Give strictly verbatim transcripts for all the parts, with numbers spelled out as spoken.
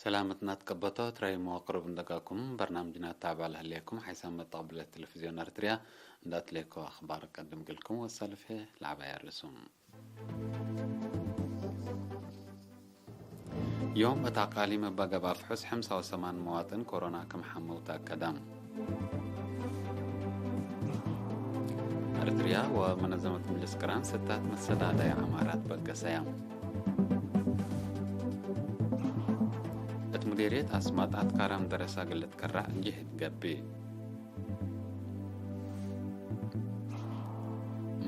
ሰላምትና ትቀበቶ ትራይ መዋቅሩብ እንደጋኩም በርናምጅና ታብዕ ለህሌኩም ሓይሳም መጣብለት ቴሌቪዝዮን ኤርትርያ እንደ አትሌኮ አኽባር ቀድም ግልኩም ወሳልፌ ለዓባይ አርእሱም። ዮም እት አቃሊም እበ ገብአ ፍሑስ ሕምሳ ወሰማን መዋጥን ኮሮና ክም ሐመው ተአከደ። ኤርትርያ ወመነዘመት ምጅልስ ቅራን ስታት መሰዳዳይ ዐማራት በገሰያ። እት ሙዴርየት አስማጥ አትካራም ደረሳ እግል ልትከረዕ ጅህድ ገብእ።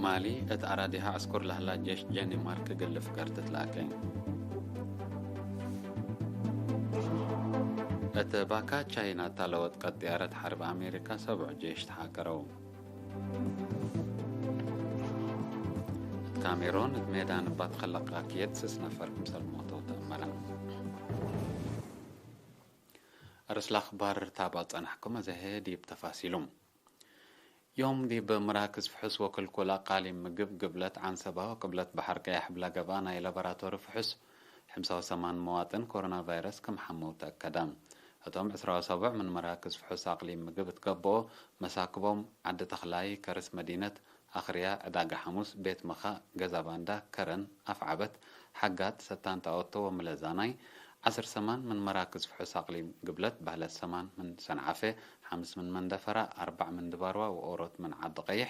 ማሊ እት አራዲሃ ዕስኩር ለህላ ጄሽ ዴንማርክ እግል ልፍገር ትትላኬ። እት ባካ ቻይና እተ ለወጥቀት ጥያረት ሐርብ አሜሪካ ሰብዑ ጄሽ ተሓከረው። እት ካሜሮን እት ሜዳን እባ ትከለቅ አክየት ስስ ነፈር ክምሰል ሞተው ተአመረ። አርእስ ለአኽባር ታብአ ጸናሕኩም፣ አዜ ህዬ ዲብ ተፋሲሉ። ዮም ዲብ መራክዝ ፍሑስ ወክልኩል አቃሊም ምግብ ግብለት ዐንሰባ ወቅብለት በሐር ቀያሕ እብ ለገብአ ናይ ላቦራቶሪ ፍሑስ፣ ሕምሳ ወሰማን መዋጥን ኮሮና ቫይረስ ክም ሐመው ተአከደ። ህቶም ዕስራ ወሰቡዕ ምን መራክዝ ፍሑስ አቅሊም ምግብ እት ገብኦ፣ መሳክቦም ዐዲ ተኽላይ፣ ከርስ መዲነት፣ አክርያ፣ ዕዳጋ ሐሙስ፣ ቤት መኻ፣ ገዛ ባንዳ፣ ከረን፣ አፍዓበት፣ ሐጋት፣ ሰታንት አወቶ ወምለዛናይ፣ ዐስር ሰማን ምን መራክዝ ፍሑስ አቅሊም ግብለት፣ በህለት ሰማን ምን ሰንዓፌ፣ ሐምስ ምን መንደፈራ፣ አርበዕ ምን ድባርዋ ወኦሮት ምን ዐዲ ቀይሕ፣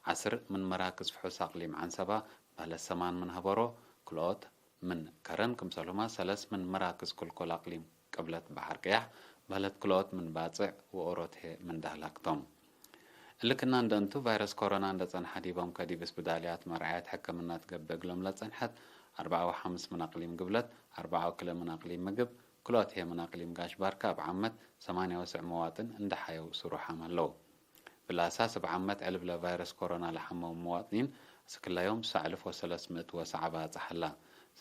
ዐስር ምን መራክዝ ፍሑስ አቅሊም ዐንሰባ፣ በህለት ሰማን ምን ሀበሮ፣ ክልኦት ምን ከረን፣ ክምሰልሁመ ሰለስ ምን መራክዝ ክልኮል አቅሊም ቅብለት በሐር ቅያሕ፣ በህለት ክልኦት ምን ባጽዕ ወኦሮት ህዬ ምን ደህላክ ቶም። እሊ ክና እንደ እንቱ፣ ቫይረስ ኮሮና እንደ ጸንሐ ዲቦም ከዲብ ስብዳልያት መርዓየት ሕክምና ትገብእ እግሎም ለጸንሐት፣ አርበዓ ወሐምስ ምን አቅሊም ግብለት፣ አርበዓ ወክልኤ ምን አቅሊም ምግብ፣ ክልኦት ህዬ ምን አቅሊም ጋሽ ባርካ እብ ዓመት ሰማንያ ወስዕ መዋጥን እንደ ሐየው ስሩሓም ዐለው። እብለ አሳስ እብ ዓመት ዕልብ ለቫይረስ ኮሮና ለሐመው መዋጥኒን አስክላ ዮም ሰዕ አልፍ ወሰለስ ምእት ወሰዓ ባጽሕ ሀላ።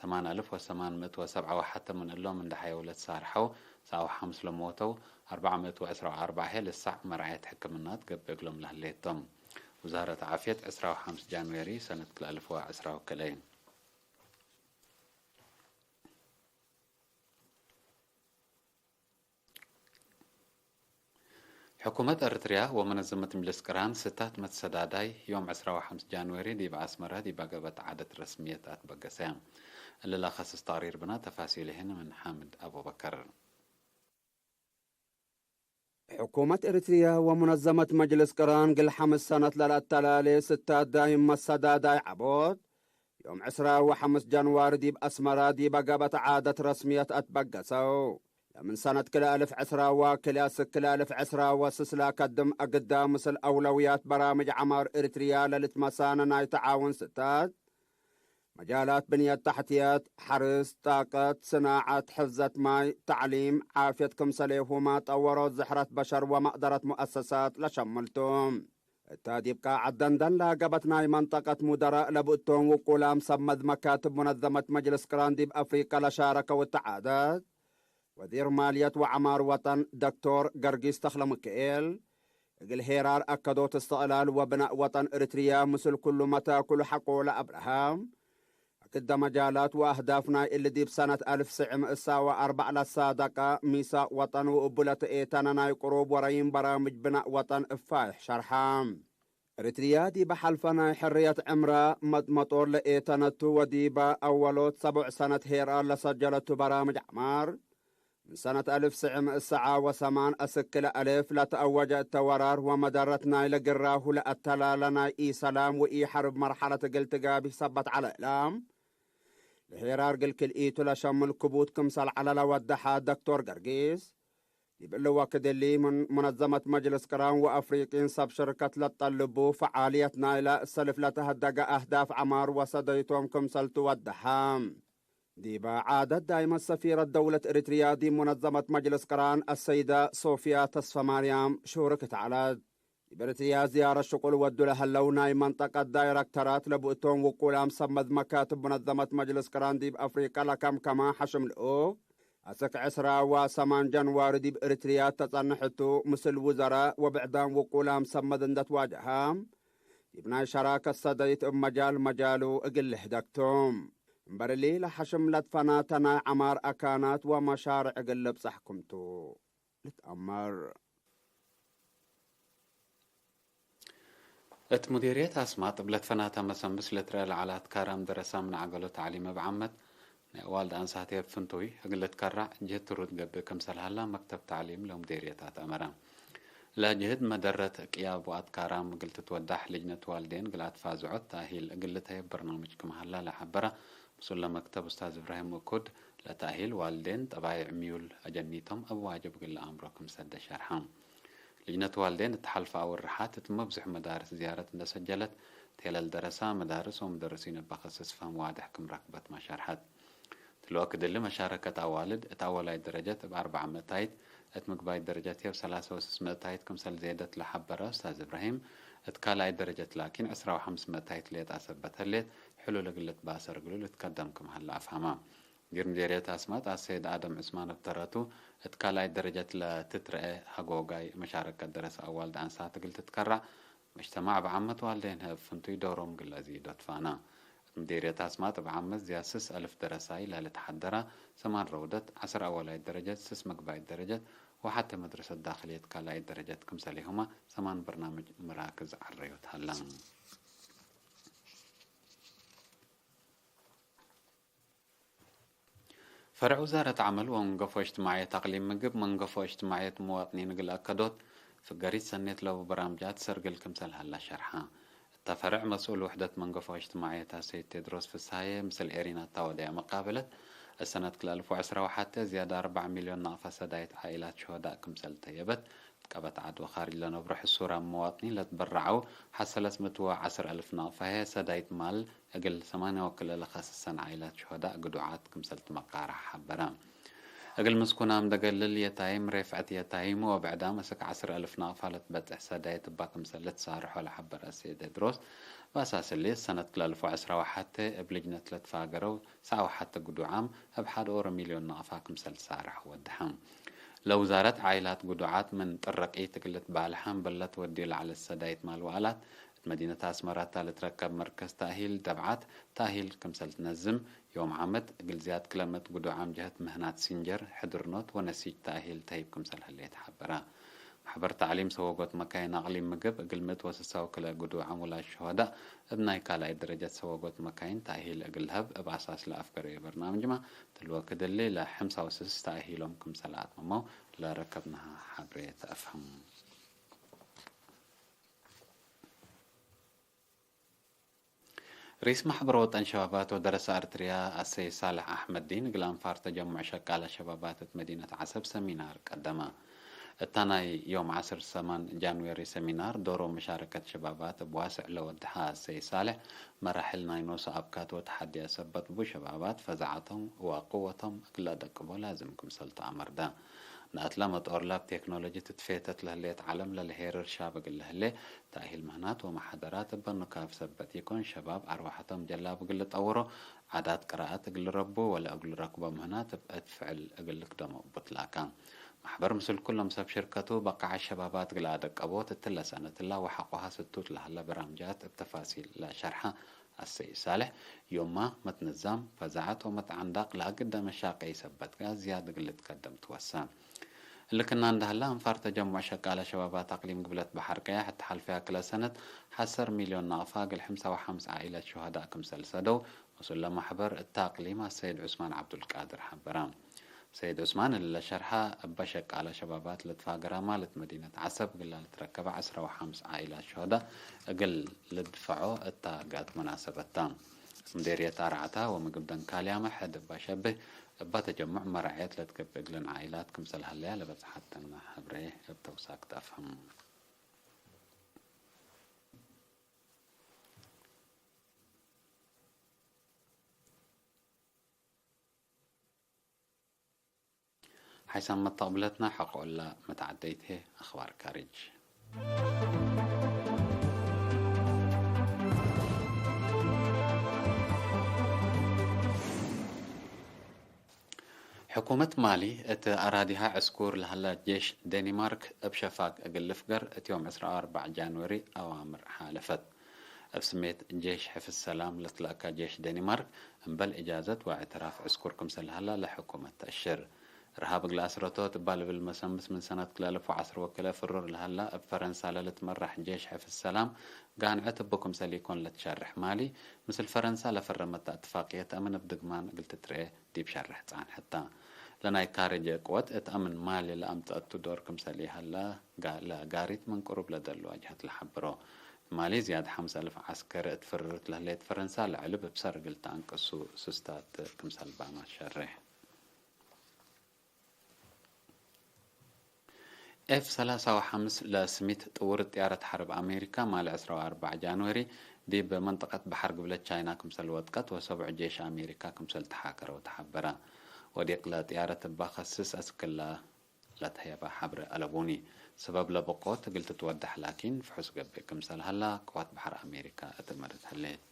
ሰማን አልፍ ወሰማን ምእት ወሰብዓ ወሐተ ምን እሎም እንደ ሐየው ለትሳርሐው፣ ሰዓ ወሐምስ ለሞተው፣ አርበዕ ምእት ወዕስራ ወአርበዕ ህዬ ልሳዕ መርዓየት ሕክምና ትገብእ እግሎም ለህሌት ቶም። ውዛረት ዓፍየት ዕስራ ወሐምስ ጃንዌሪ ሰነት ክልኤ አልፍ ወዕስራ ወክልኤ። ሕኩመት ኤረትርያ ወመነዘመት ምጅልስ ቅራን ስታት መትሰዳዳይ ዮም ዕስራ ወሐምስ ጃንዌሪ ዲብ አስመረ ዲብ አገበት ዓደት ረስምየት አትበገሰ። እሊ ለከስስ ተቅሪር ብና ተፋሲልህን ምን ሓምድ አቡበከር። ሕኩመት ኤረትርያ ወመነዘመት መጅልስ ቅራን እግል ሐምስ ሰነት ለለአተላሌ ስታት ዳይም መሰዳዳይ ዐቦት፣ ዮም ዕስራ ወሐምስ ጃንዋሪ ዲብ አስመረ ዲብ አገበት ዓደት ረስምየት አትበገሰው። ለምን ሰነት ክልኤ አልፍ ዕስራ ወክልኤ እስክ ክልኤ አልፍ ዕስራ ወስስ ለአከድም አግዳ ምስል አውለውያት በራምጅ ዐማር ኤረትርያ ለልትመሳነ ናይ ተዓውን ስታት መጃላት ብንየት ተሕትየት፣ ሐርስ፣ ጣቀት፣ ስናዐት፣ ሕፍዘት ማይ፣ ተዕሊም፣ ዓፍየት ክምሰሌሁመ ጠወሮት ዝሕረት በሸር ወመቅደረት ሙአሰሳት ለሸምል ቱ። እተ ዲብ ቃዐት ደንደን ለገብአት ናይ መንጠቀት ሙደራእ ለብእቶም ውቁላም ሰብ መድ መካትብ ሙነዘመት መጅልስ ቅራን ዲብ አፍሪቀ ለሻረከው እተ ዓደት፣ ወዚር ማልየት ወዐማር ወጠን ደክቶር ገርጊስ ተክለሚካኤል፣ እግል ሄራር አከዶት እስትቅላል ወብናእ ወጠን እርትርያ ምስል ኩሉ መታክሉ ሐቆ ለአብርሀ፣ አክደ መጃላት ወአህዳፍ ናይ እሊ ዲብ ሰነት አልፍ ስዕ ምእት ሰዓ ወአርበዕ ለሳደቀ ሚሳቅ ወጠን ወእቡ ለተኤተነ ናይ ቅሩብ ወረይም በራምጅ ብናእ ወጠን እፋይሕ ሸርሐ። እርትርያ ዲበ ሐልፈ ናይ ሕርየት ዕምረ መጥመጦር ለኤተነቱ ወዲበ አወሎት ሰቡዕ ሰነት ሄራር ለሰጀለቱ በራምጅ ዐማር፣ ምን ሰነት አልፍ ስዕ ምእት ሰዓ ወሰማን አስክ ለአልፍ ለተአወጀ እተ ወራር ወመደረት ናይለ ግራሁ ለአተላለ ናይ ኢሰላም ወኢሐርብ መርሐለት እግል ትጋብህ ሰበት ዐለ እለ፣ ለሄራር እግል ክልኢቱ ለሸምል ክቡት ክምሰል ዐለ ለወደሐ ደክቶር ገርጊስ፣ ዲብ እሊ ወክድ እሊ ምን ሙነዘመት መጅልስ ቅራን ወአፍሪቂን ሰብ ሽርከት ለጠልቡ ፈዓልየት ናይለ ሰልፍ ለተሀደገ አህዳፍ ዐማር ወሰደይቶም ክምሰል ትወደሐ። ዲበ ዓደት ዳይመት ሰፊረት ደውለት ኤረትርያ ዲብ ሙነዘመት መጅልስ ቅራን አሰይደ ሶፍያ ተስፈማርያም ሹርክት ዐለት። ዲብ ኤረትርያ ዝያረት ሽቁል ወዱ ለሀለው ናይ መንጠቀት ዳይረክተራት ለብእቶም ውቁላም ሰብ መድ መካትብ ሙነዘመት መጅልስ ቅራን ዲብ አፍሪቀ ለከምከመ ሐሽም ልኡክ፣ አስክ ዕስራ ወሰማን ጃንዋሪ ዲብ ኤረትርያ ተጸንሕ እቱ፣ ምስል ውዘራእ ወብዕዳም ውቁላም ሰብ መድ እንደ ትዋጀሀ፣ ዲብ ናይ ሸራከት ሰደይት እብ መጃል መጃሉ እግል ልህደግ ቱ። እምበርሊ ለሐሽም ለትፈናተ ናይ ዐማር አካናት ወመሻርዕ እግል ልብጸሕ ክምቱ ልትአመር። እት ሙዲርየት አስማጥ እብ ለትፈናተ መሰንብስ ልትረአ ለዐለ አትካራም ደረሳ ምን ዐገሎ ተዕሊም እብ ዓመት ናይ አዋልድ አንሳት እብ ፍንቱይ እግል ልትከራዕ ጅህድ ትሩድ ገብእ ክምሰል ሀላ መክተብ ተዕሊም ለሙዲርየት አትአመረ። ለጅህድ መደረት ቅያብ ወአትካራም እግል ትትወዳሕ ልጅነት ዋልዴን እግል አትፋዝዖት ተእሂል እግል ልትሀየብ በርናምጅ ክም ሀላ ለሐበረ ምስል ለመክተብ ኡስታዝ እብራሂም እኩድ፣ ለተእሂል ዋልዴን ጠባይዕ ምዩል አጀኒቶም እብ ዋጅብ እግል ለአምሮ ክም ሰደ ሸርሐ። ልጅነት ዋልዴን እት ሐልፈ አወርሓት እት መብዝሑ መዳርስ ዝያረት እንደ ሰጀለት፣ ቴለል ደረሳ፣ መዳርስ ወሙደርሲን እበ ከስስ ፈህም ዋድሕ ክም ረክበትመ ሸርሐት። እት ለወክድ እሊ መሻረከት አዋልድ እት አወላይ ደረጀት እብ አርበዕ ምእታይት፣ እት ምግባይ ደረጀት ህዬ እብ ሰላሰ ወስስ ምእታይት ክምሰል ዜደት ለሐበረ ኡስታዝ እብራሂም፣ እት ካልኣይ ደረጀት ላኪን ዕስራ ወሐምስ ምእታይት ሌጣ ሰበት ህሌት፣ ሕሉል እግል ልትባሰር እግሉ ልትከደም ክም ሀለ አፍሀመ። ሙዲር ምዴርየት አስማጥ አሰይድ አደም ዑስማን እብ ተረቱ፣ እት ካልኣይ ደረጀት ለትትረአ ሀጎጋይ መሻረከት ደረሰ አዋልድ አንሳት እግል ትትከራዕ፣ መጅተማዕ እብ ዓመት ዋልዴን እብ ፍንቱይ ዶሮም እግል ለአዚዶ ትፋና። እት ምዴርየት አስማጥ እብ ዓመት ዝያድ ስስ አልፍ ደረሳይ ለልትሐደራ፣ ሰማን ረውደት፣ ዐስር አወላይት ደረጀት፣ ስስ ምግባይት ደረጀት ወሐቴ መድረሰት ዳክልየት ካልኣይት ደረጀት ክምሰሌሁመ ሰማን በርናምጅ መራክዝ ዐረዮት ሀላ። ፈርዕ ውዛረት ዐመል ወመንገፎ እጅትማዕየት አቅሊም ምግብ መንገፎ እጅትማዕየት ሙዋጥኒን እግል አከዶት ፍገሪት ሰኔት ለቡ በራምጃት ሰርግል ክምሰል ሀላ ሸርሐ። እተ ፈርዕ መስኡል ውሕደት መንገፎ እጅትማዕየት አሰይድ ቴድሮስ ፍስሃየ ምስል ኤሪና እተ ወደየ መቃበለት፣ እሰነት ክልኤ አልፍ ወዐስራ ወሐቴ ዝያድ አርበዕ ሚልዮን ናቅፋ ሰዳይት ዓኢላት ሹሀዳእ ክምሰል ተየበት፣ እት ቀበት ዐድ ወካርጅ ለነብሮ ሕሱራም መዋጥኒን ለትበረዐው ሐሰ ለስምት ወዐስር አልፍ ናቅፋ ህዬ ሰዳይት ማል እግል ሰማንያ ወክልኤ ለከስሰን ዓኢላት ሹሀዳእ ግዱዓት ክምሰል ትመቃረሐ ሐበረ። እግል ምስኩናም ደገልል የታይም፣ ሬፍዐት የታይም ወብዕዳም እስክ ዐስር አልፍ ናቅፋ ለትበጽሕ ሰዳይት እባ ክምሰል ልትሳርሖ ለሐበረ አሰይድ ቴድሮስ፣ በአሳስ እሊ ሰነት ክልኤ አልፍ ወዐስራ ወሐቴ እብ ልጅነት ለትፋገረው ሰዓ ወሐቴ ግዱዓም እብ ሐድ ኦሮ ሚልዮን ናቅፋ ክምሰል ትሳርሕ ወድሐ። ለውዛረት ዓኢላት ግዱዓት ምን ጥረቂት እግል ልትባልሐ እምበል ለትወድዩ ለዐለት ሰዳይት ማል ወአላት፣ እት መዲነት አስመረ እተ ልትረከብ መርከዝ ተእሂል ደብዓት ተእሂል ክምሰል ትነዝም፣ ዮም ዓመት እግል ዝያድ ክለ ምእት ግዱዓም ጀህት ምህናት ሲንጀር፣ ሕድርኖት ወነሲጅ ተእሂል ተህይብ ክምሰል ህሌት ሐበረ። መሕበር ተዕሊም ሰወጎት መካይን አቅሊም ምግብ እግል ምእት ወስሳ ወክልኤ ግዱዓም ውላድ ሹሀዳእ እብ ናይ ካልኣይ ደረጀት ሰወጎት መካይን ተእሂል እግል ለሀብ እብ አሳስ ለአፍገረዩ በርናምጅመ፣ እት ለወክድ እሊ ለሐምሳ ወስስ ተእሂሎም ክምሰል አትመመው ለረከብናሃ ሐብሬ ተአፍህም። ርኢስ ማሕበር ወጠን ሸባባት ወደረሰ አርትርያ አሰይ ሳልሕ አሕመድዲን እግል አንፋር ተጀሙዕ ሸቃለ ሸባባት እት መዲነት ዐሰብ ሰሚናር ቀደመ። እታ ናይ ዮም ዐስር ሰማን ጃንዌሪ ሰሚናር ዶሮ መሻረከት ሸባባት እብ ዋስዕ ለወድሐ አሰይ ሳልሕ፣ መራሕል ናይ ኖሱ አብካት ወተሐድያት ሰበት ቡ ሸባባት ፈዛዐቶም ወቅወቶም እግል ለአደቅቦ ላዝም ክምሰል ተአመርደ። ናትለ መጦርላብ ቴክኖሎጂ ትትፌተት ለህሌት ዐለም ለልሄርር ሻብ እግል ለህሌ፣ ተእሂል ምህናት ወመሓደራት እበ ኑካፍ ሰበት ኢኮን፣ ሸባብ አርወሐቶም ጀላብ እግል ልጠውሮ፣ ዓዳት ቅራአት እግል ልረቡ ወለ እግል ልረክቦ ምህናት እብ እት ፍዕል እግል ልክደሞ እቡ ትላካ። ማሕበር ምስል ኩሎም ሰብ ሽርከቱ በቃዐት ሸባባት እግል አደቀቦት እትለ ሰነትላ ወሐቆሃ ስቱት ለሀለ በራምጃት እብ ተፋሲል ለሸርሐ አሰይ ሳልሕ፣ ዮማ መትንዛም፣ ፈዛዐት ወመትዓንዳቅ ለአግደ መሻቀይ ሰበት ዝያድ እግል ልትከደም ትወሰ። እሊ ክና እንደ ሀለ፣ አንፋር ተጀሙዕ ሸቃለ ሸባባት አቅሊም ግብለት በሐር ቀያሕ እት ሐልፈያ ክለ ሰነት ሐሰር ሚልዮን ናቅፋ እግል ሕምሳ ወሐምስ ዓኢለት ሹሀዳእ ክምሰል ሰደው፣ መስኡል ለማሕበር እተ አቅሊም አሰይድ ዑስማን ዐብዱልቃድር ሐበረ። ሰይድ ዑስማን እሊ ለሸርሐ፣ እበ ሸቃለ ሸባባት ለትፋገረ ማል እት መዲነት ዐሰብ እግላ ልትረከበ ዐስራ ወሐምስ ዓኢላት ሹሀዳእ እግል ልድፈዖ እተ ጋት መናሰበት ተ። ሙዴርየት አርዓታ ወምግብ ደንካልያመ ሕድ እበ ሸብህ፣ እበ ተጀሙዕ መራዕየት ለትገብእ እግልን ዓኢላት ክምሰል ሀለያ ለበጽሐተነ ሐብሬ እብ ተውሳክ ተአፍህም። ሓይሳም መተቅብለትና ሐቆለ መትዓደይት ህዬ አኽባር ካርጅ። ሕኩመት ማሊ እት አራዲሃ ዕስኩር ለሀለ ጄሽ ዴኒማርክ እብ ሸፋግ እግል ልፍገር እት ዮም ዕስራ ወአርበዕ ጃንወሪ አዋምር ሓለፈት። እብ ስሜት ጄሽ ሕፍዝ ሰላም ለትለአካ ጄሽ ደኒማርክ፣ እምበል እጃዘት ወእዕትራፍ ዕስኩር ክምሰል ሀላ ለሕኩመት ተአሽር። እርሃብ እግል አስረቶ እት እባ ልብል መሰምስ ምን ሰነት ክልኤ አልፍ ወዐስር ወክልኤ ፍሩር ለሀላ እብ ፈረንሳ ለልትመራሕ ጄሽ ሕፍዝ ሰላም ጋንዐት እቡ ክምሰል ኢኮን ለትሸርሕ ማሊ፣ ምስል ፈረንሳ ለፈረመተ እትፋቅየት አምን እብ ድግማን እግል ትትርኤ ዲብ ሸርሕ ጸንሐት ተ። ለናይ ካርጅ ቅወት እት አምን ማሊ ለአምጸአቱ ዶር ክምሰል ኢሀላ ጋ-፣ ለጋሪት ምን ቅሩብ ለደሉ አጅሀት ለሐብሮ። ማሊ ዝያድ ሐምስ አልፍ ዐስከሪ እት ፍርርት ለህሌት ፈረንሳ ለዕልብ እብ ሰር እግል ተአንቅሱ ስስታት ክምሰልባመ ሸሬሕ። ኤፍ ሰላሳ ወሐምስ ለስሚት ጥውር ጥያረት ሐርብ አሜሪካ ማል ዕስራ ወአርበዕ ጃንወሪ ዲብ መንጠቀት በሐር ግብለት ቻይና ክምሰል ወጥቀት ወሰብዑ ጄሽ አሜሪካ ክምሰል ተሓከረው ተሐበረ። ወዲቅ ለጥያረት እባ ከስስ አስክላ ለትሀየበ ሐብሬ አለቡኒ። ሰበብ ለብቆት እግል ትትወዳሕ ላኪን ፍሑስ ገብእ ክምሰል ሀላ ቅዋት በሐር አሜሪካ እት እመርት ህሌት።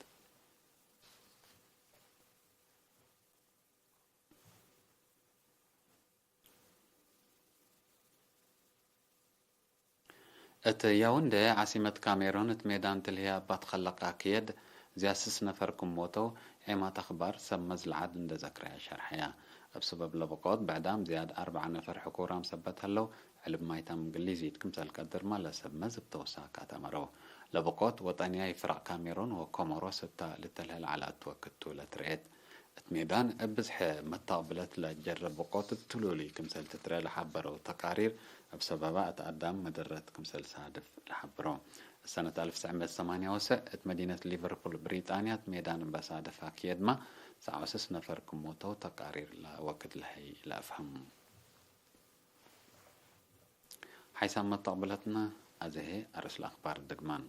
እት ያውንዴ ዓሲመት ካሜሮን እት ሜዳን ትልህየ እባ ትከለቅ አክየድ ዝያድ ስስ ነፈር ክም ሞተው ዔማት አክባር ሰብ መዝ ለዐድ እንዴ ዘክረየ ሸርሐየ። እብ ሰበብ ለብቆት ብዕዳም ዝያድ አርበዕ ነፈር ሕኩራም ሰበት ሀለው፣ ዕልብ ማይታም እንግሊዚት ክምሰል ቀድርመ ለሰብ መዝ እብ ተውሳካት አመረው። ለብቆት ወጠንያይ ፍረቅ ካሜሮን ወኮሞሮስ እተ ልተልሀል ዐለ እት ወክድ ቱ ለትርኤት። እት ሜዳን እብ ብዝሐ መታቅብለት ለጀረ ብቆት እብ ትሉሉይ ክምሰል ትትረ ለሐበረው ተቃሪር፣ እብ ሰበባ እት አዳም መደረት ክምሰል ሳድፍ ለሐብሮ። እት ሰነት አልፍ ትሰዕ ምእት ሰማንያ ወሰዕ እት መዲነት ሊቨርፑል ብሪጣንያ እት ሜዳን እበ ሳደፍ አክየድመ፣ ሰዕ ወስስ ነፈር ክም ሞተው ተቃሪር ለወክድ ለሀይ ለአፍሀም። ሓይሳም መተቅብለትነ፣ አዜ ህዬ አርእስ ለአክባር ድግማን።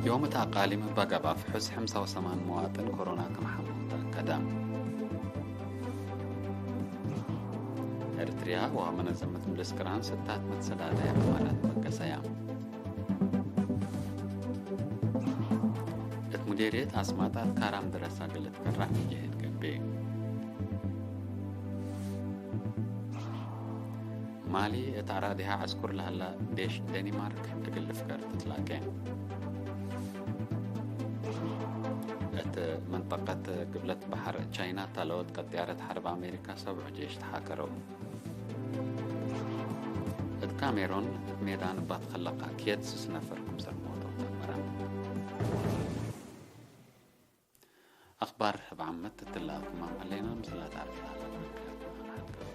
ዮም እት አቃሊም እበ ገብአ ፍሑስ ሐምሳ ወሰማን መዋጥን ኮሮና ክም ሐመው ተአከደ። ኤርትርያ ወመነዘመት ምድስክራን ስታት መትሰዳደያ ከማላት በገሰያ። እት ሙዴርየት አስማጣት ካራም ድረሳ እግል ልትከራዕ ጅህድ ገብእ። ማሊ እት አራዲሃ ዐስኩር ለሀላ ዴሽ ደኒማርክ እግል ልፍገር ትትላቄ። እት መንጠቀት ግብለት በሐር ቻይና ተ ለወድቀት ጥያረት ሐርብ አሜሪካ ሰብዑ ጄሽ ተሓከረው። እት ካሜሮን እት ሜዳን እባ ትከለቅ አክየድ ስስ ነፈር ክምሰል ሞተው ተአመረ። አክባር እብ ዓመት እትለ አክማም ዐሌና፣ ምስላ ተዐርፍ ለሀለ መድክያት መርሐት ገብእ።